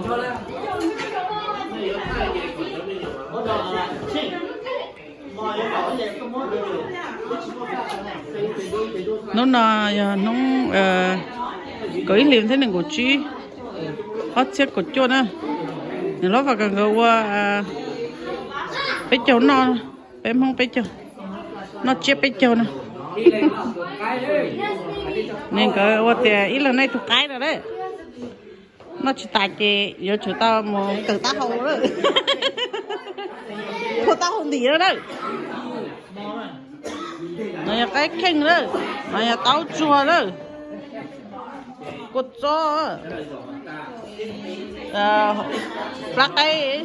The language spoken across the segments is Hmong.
Hnub no yog hnub kaum ib hlis ntuj nees nkaum tsib, ob txhiab kaum cuaj na. Niam hlob Vam Kas nkawd ua peb caug noj, peb Hmoob peb caug, noj tsiab peb caug na. Niam nkawd ua tias ib leeg noj ib tug qaib no lawm. Noj tsis tas ces yuav tsum tau mus kawm taub hau lawm. Phua taub hau ntim lawm na. No yog qaib kheej lawm, no yog taub tsuag lawm. Kua txob, plab qaib,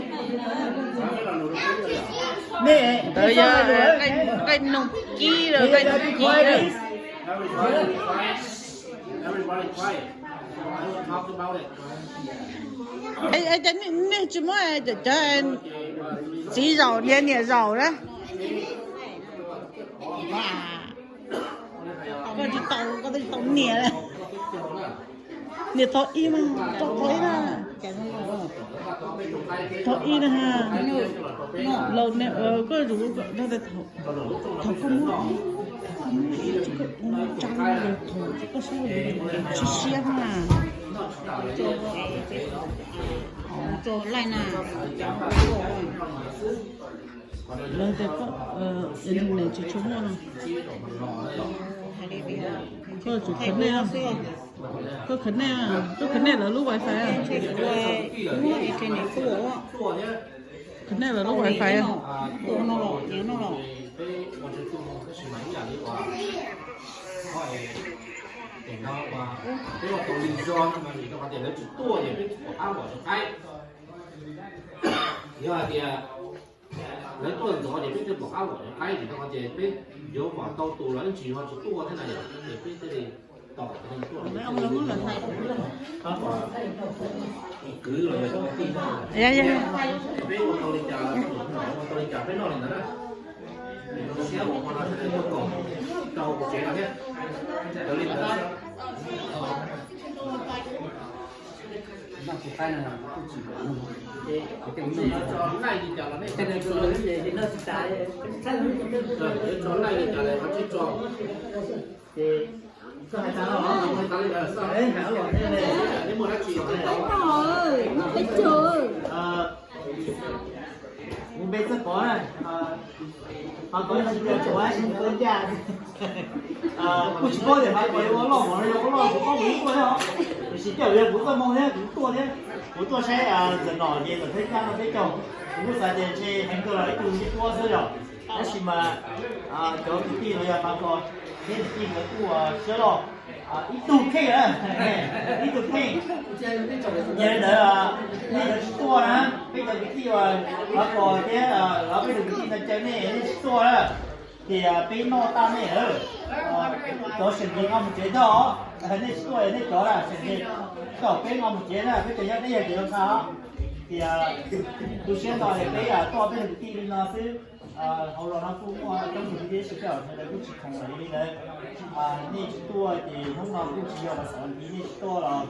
ntawd yog qaib noog kib, qaib noog kib. Cas nej tsis muab cov txiv zaum niam zaum na? Koj tsis tau, koj tsis tau niam. Niam thov ib mas, thov ib na. Thov ib na ha. Laus, koj yuav, thaum koj muab, koj muab ib, koj ua tsa, thaum koj saib, siab siab na. Lawv tias koj, niam tsis tshua muaj no. Koj tsum connect, koj connect, koj connect lawv lub wifi. Connect lawv lub wifi. Yog hais tias lawv tuaj ntxov ces peb thiaj pom qab los cov qaib, tsis tau qhov ces peb yuav kom tau tus los ib ntsis ho tsis tuaj thiab na yom, ces peb thiaj li tos tuaj. Kwv los yog cov kwv tij na, peb ua tau li cas, ua tau li cas peb noj li ntawd na. Siab ua no sawv daws tuaj koom rau hauv kuv tsev no thiab. Yog li ntawd, yuav tso laij li cas los nej, yuav tso laij li cas los nej tso. Koj hais tas los, hais tas li ntawd xwb. Neb muaj dab tsi los hais tau. Kuv npe Txawj Pov na, Hav Kos tsis tias tshuav ib tug ncaj, kuj tsis paub tias Hav Kos yuav ua loj mov los yog ua loj, kuv paub kuv yeej tuaj thiab os. Tiam sis tej zaum yog kuv txoj hmoo thiab kuv tuaj thiab, kuv tuaj saib ntxawm nom ces ntxawm Thawj Cab no peb caug, kuv kuj xav tias ntshe heev kawg los ib tug yeej tuaj xwb yom. Tab sis mas cov kwv tij los yog Hav Kos thiab niam tij nkawd kuj siab loj, ib tug kheej, ib tug kheej. Yog li ntawd nej yuav tsis tuaj na, peb cov kwv tij uas Hav Kos thiab los peb cov kwv tij no caw nej, nej tsis tuaj na, ces peb noj tag nej lawm. Cov seem nce nqa mus tsev tag os, nej tsis tuaj nej cov na, seem nce coj peb nqa mus tsev na, peb cov nyob deb yog ces yuav nqa os. Ces tu siab ntau es peb tuaj peb cov kwv tij li no xwb. Hauv los no kuj muaj coob tus kwv tij sawv daws, sawv daws kuj tsis khoom lawm li ntawd. Nej tsis tuaj ces hnub no kuj tsis yog xav ntxiv nej tsis tuaj los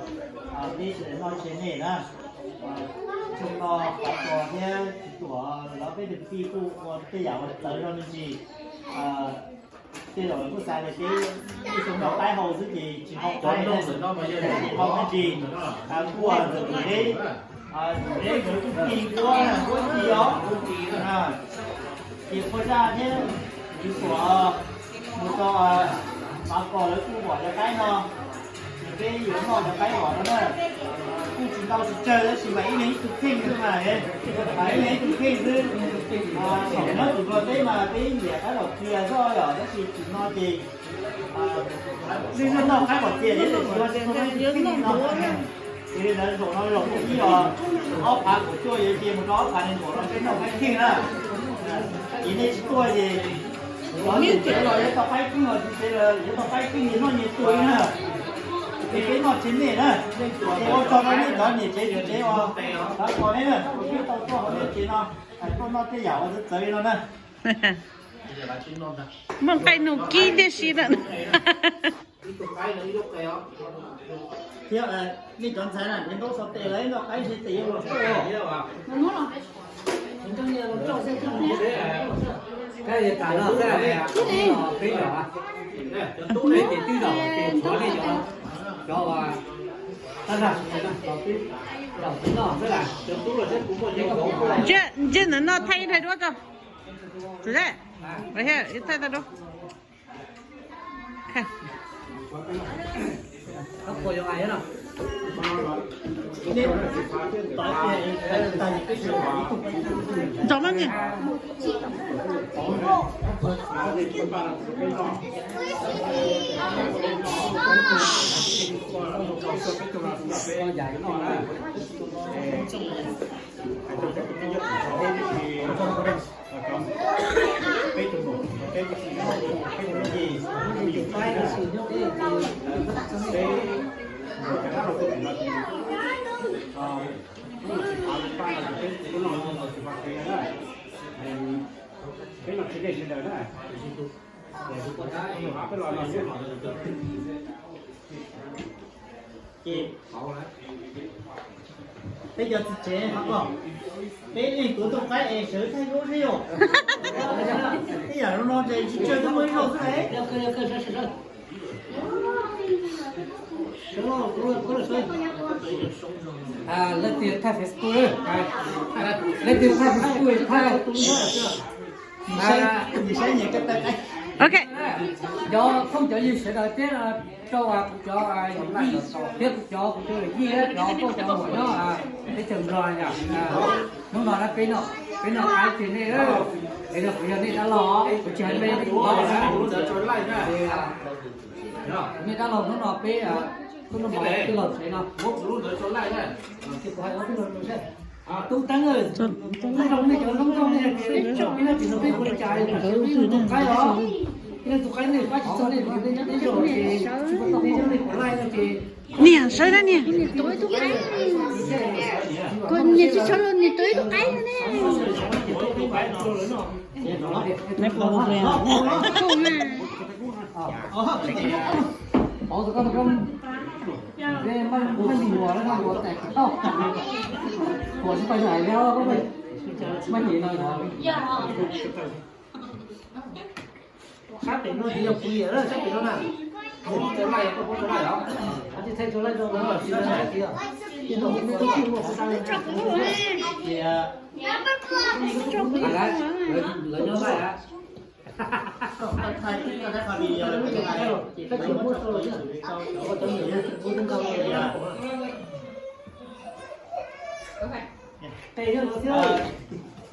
peb sawv daws noj tseg nej na. Xyoo no Hav Kos thiab Tsis Tuam los peb cov kwv tij kuj ua tej yam uas txawv zog me ntsis. Tej zaum kuj xav tias peb ib xyoo no qaib hau xwb ces tsis hau qaib, tsis hau me ntsis. Kuj ua ntxim tus deb, tus deb ntawd kuj ci nquab, nquab ci os. Ces Phua Zaj thiab Tsis Tuam mus rau Hav Kos lawv kuj vom cov qaib no, ces peb yuav noj cov qaib vom no na. Kuj tsis ntau tsis tsawg tab sis mas ib leeg ib tug kheej xwb mas, ib leeg ib tug kheej xwb. Thaum nyob tim Nplog teb mas peb nyiam qaib vom txias xwb yom, tab sis tim no ces lwj lwj noj qaib vom txias thiab, tsis ua tsis tau qaib txias no. Ces li ntawd zaum no zaum thib ib os, ob phav kaum cuaj yuav cia mus rau ob phav nees nkaum no peb noj qaib kheej na. Ces nej tsis tuaj ces cov nyiam tsev los yuav tau qaib kheej, los tsis tsev los yuav tau qaib kheej, nyias noj nyias tua li na. Ces peb noj tsev nej na. Ces ua tsaug rau nej cov nyiam tsev tsis tsev uas Hav Kos nej na, uas peb tau tuaj hauv nej tsev no, tuaj noj tej yam uas txawv txawv li no na. Muaj nqaij nug kib tib si na. Thiab nej cov ntxhais na, nrhiav ntaub xov tes lawm, noj qaib ntshe tes yuav los rauj. Ntsej ntawm no thaij ib daim duab tso. Thaij tau duab. Ntxov mas ni. Ces peb cov txiv tsev hov ko, peb leej twg tau qaib es sawv thaij duab xwb yom. Ib yam zoo no ces tsis tsawg twb muaj ib zaug xwb. Leej twg thaij Facebook, leej twg thaij Facebook thaij. Ok. Cov phooj cov ywg sawv daws thiab rau kuv cov yij thiab kuv cov kuv cov yij cov phooj cov muam nyob teb chaws Nplog yom. Hnub no na peb noj, peb noj qaib ces nej, es no kuv yog nej dab laug, kuv tsis hais nej ua na. Nej dab laug hnub no peb tuaj noj mov tij laug tsev no. Tub Teeb, nej cov hluas nkauj nej peb no tim no peb ua li cas, peb tus qaib os, peb tus qaib nej pab tsis tau nej, nej nyob teb zog ces tsis pub tau nej nyob nej pom laij no ces. Niam sawv na niam. Niam tsis sawv los niam tus ib tug qaib ne. Sab pem no yog kuv niam na, sab pem no na. Thaij tso laij rau no, tsis tau laij tiag. Lawv nyob laij a.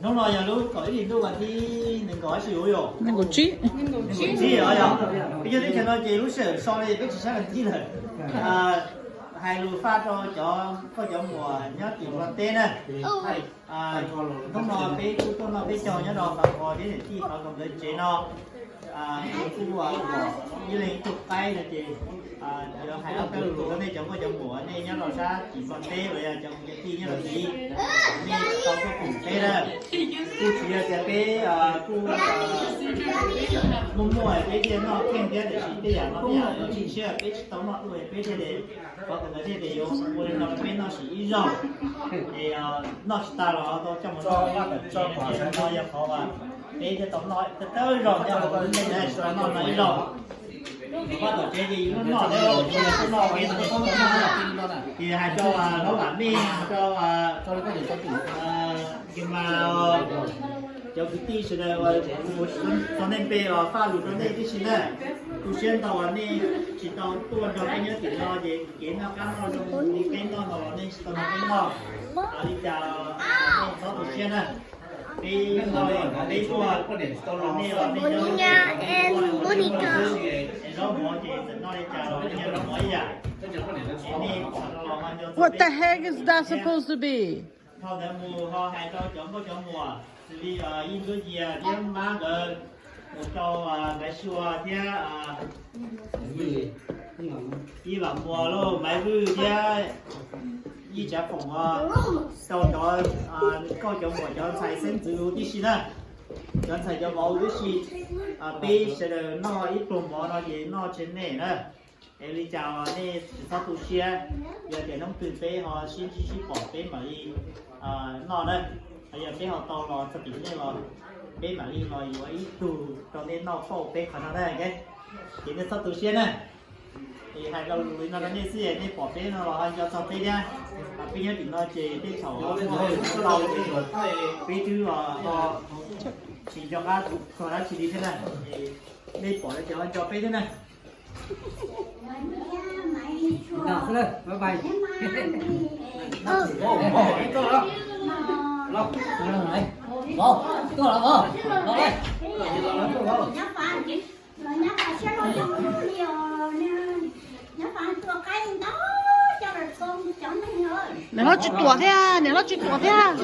Hnub no yog lub kaum ib hlis ntuj vas thib nees nkaum, nees nkaum tsib os yog. Peb cov teb chaws no ces lub sij hawm so li peb tsis saib vas thib lawm. Hais lus faj rau cov poj cov muam nyob tim Nplog teb na. Hnub no peb kuj tuaj noj peb caug nyob rau Fav Kos thiab niam tij Fav Kos nkawd tsev no. Kuj ib leeg ib tug qaib no ces yuav hais ob peb lus rau nej cov nkauj cov muam nej nyob rau sab tim Nplog teb los yog cov kwv cov tij nyob rau tid, nej tau tuaj koom peb na. Kuj tsis yog tias peb kuj muaj muaj peb thiaj noj kheej thiab, tiam sis tej yam no tej yam tsis ntshiab peb tsis tau noj dua peb thiaj li, qhov kom nkawd thiaj li yuav ua li no rau peb noj sim ib zaug. Es noj tsis tas los tau coj mus noj pab tom tsev no, yog qhov peb thiaj tau noj thawj zaug, yog qhov nej tsis tau noj no ib zaug. Pab tom tsev ces yus noj thiab, yus noj peb tau noj. Ces hais rau hlob Vam Mej, hais rau Kis Mas, cov kwv tij sawv daws uas kuv txog nej npe los faj lus rau nej tib si na. Tu siab ntau uas nej tsis tau tuaj nrog peb nyob tim no ces kev noj qab noj zoo li peb noj no los nej tsis tau nrog peb noj. Li cas nej txhob tu siab na. Peb noj li peb tuaj, nej los nej nyob, es zaub mov ces txawm noj li cas los nyob zaub mov ib yam. Nej What the heck is that supposed to be? Thaum ntawd mus ho hais rau cov nkauj cov muam xws li Yij Ntsuab Yias thiab Mab nkawd, mus rau Maiv Sua thiab Yij Vam Muas lauj, Maiv Vwj thiab Yij Tsav Foom os, rau cov nkauj cov muam cov ntxhais xeeb ntxwv tib si na, cov ntxhais cov vauv tib si. Peb sawv daws noj ib pluag mov no ces noj tsis nej na. Es li cas los nej tsis txhob tu siab, yog tias hnub twg peb ho sib ntsib sib pom peb mam li noj na. Yog peb ho tau los txog tim nej los peb mam li los yuav ib tug rau nej noj pauj peb qhov no na. Ces nej txhob tu siab na. Es hais lo lus li no rau nej xwb es nej pom peb no los ho nco txog peb thiab. Peb nyob tim no ces tej thaum muaj hauj lwm ntau, peb twb ho tsis nco qab txog dab tsi li thiab na. Nej pom no ces ho nco peb thiab na. Nws hlob tsis tuam thiab, nws hlob tsis tuam thiab.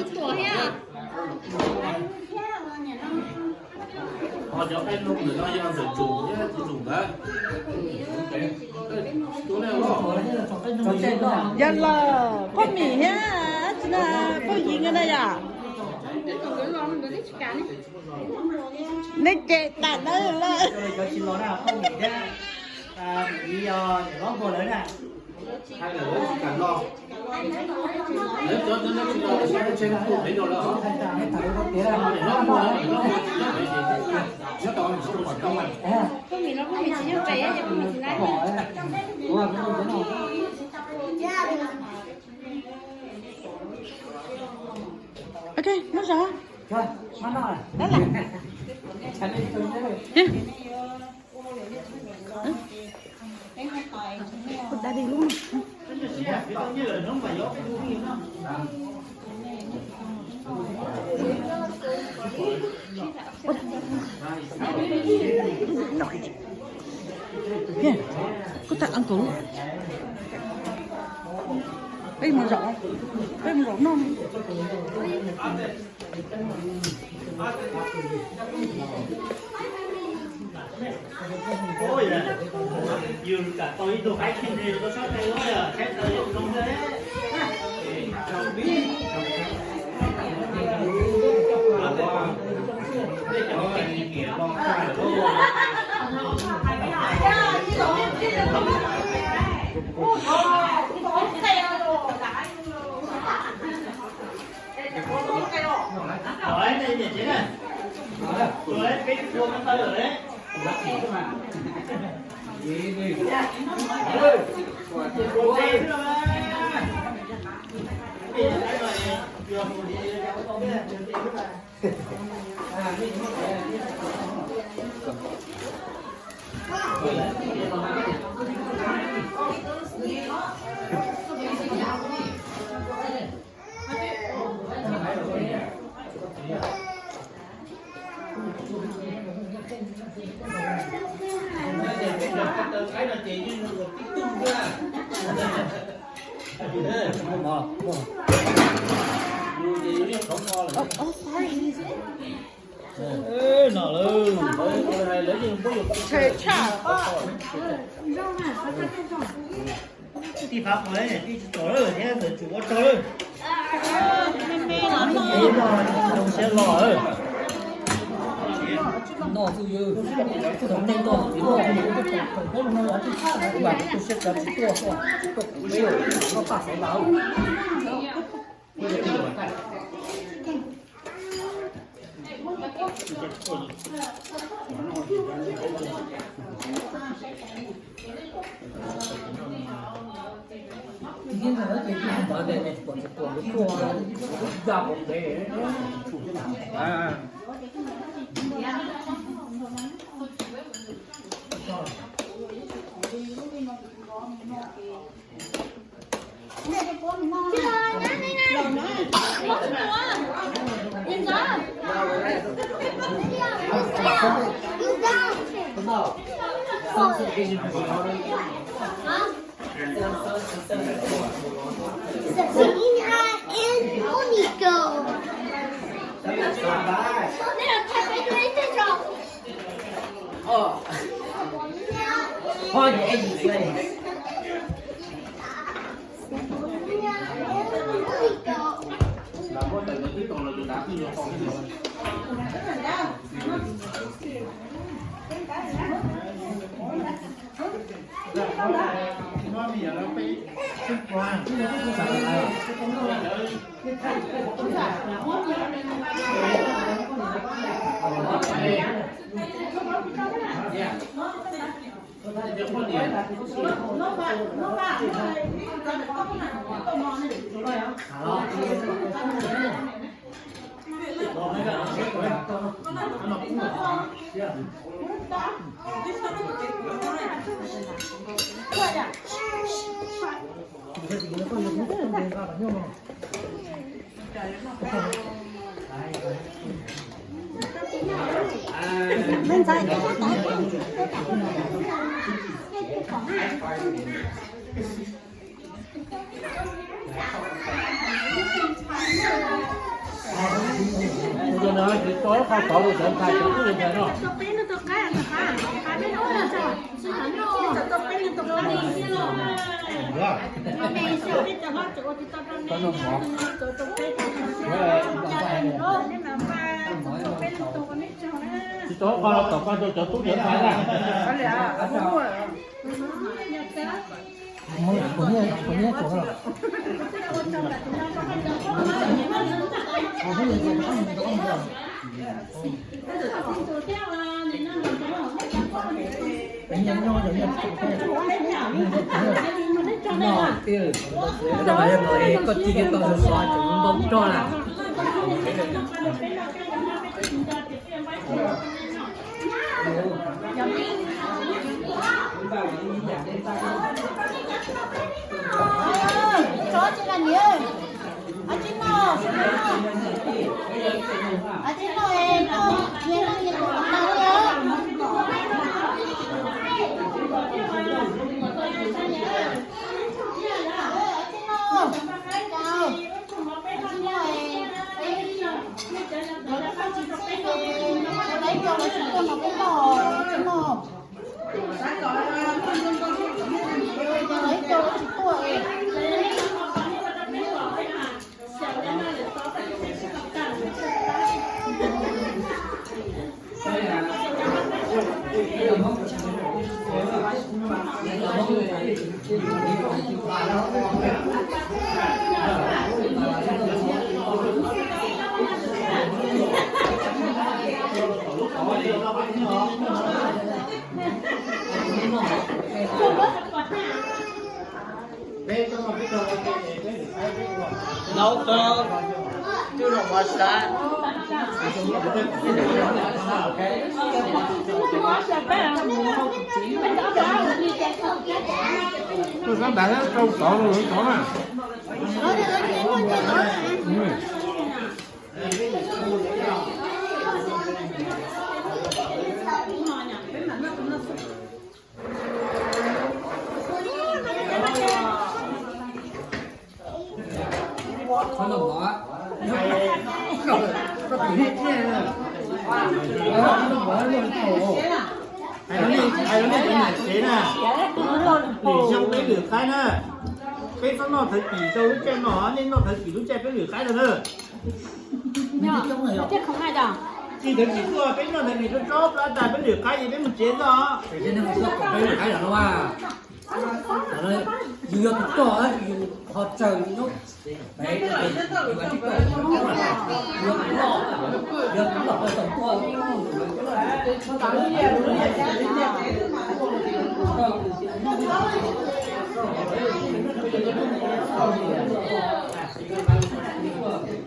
Yog los phooj ywg thiab tsis na, phooj ywg na yom. Nej cem tas nawb lawm. Ok, noj zog. Dab lam. Daddy lub no. Koj tag uncle. Peb mus zaum, peb mus zaum noj. Tij Fav Qhuas tij tsis tuam lawm thiab ntawm tsum ua rog lawm. Zoo siab los. Noj xwb, thaum nej noj, thaum peb mus no, mas kuv tu siab tsis tuaj, tuaj kuv peb, koj paj xaiv las. Selena and Nico. Ua no tsis tau qhov tod rau cov ntxhais cov tub ntxhais no. Tsis tau qhov los tom qab rau cov tub cov ntxhais na. Koj ci tau sov sov tseem npau roj na. Nov tau twb los mov sab. Tus sab npam rau tod los tod na. Hais rau nej cov niam tsev na, lwm xyoo peb lwm qaib na, peb txhob noj thawv kis rau lub caij no, nej noj thawv kis lub caij peb lwm qaib rau na. Txij thawv kis tuaj peb noj thawv kis rau tsob plab tas peb lwm qaib ces peb mus tsev xwb os. Yus yog tus coj, yus qhov tsawg yus nyob pem, yus yog tus coj, yog tus loj, yog tus loj,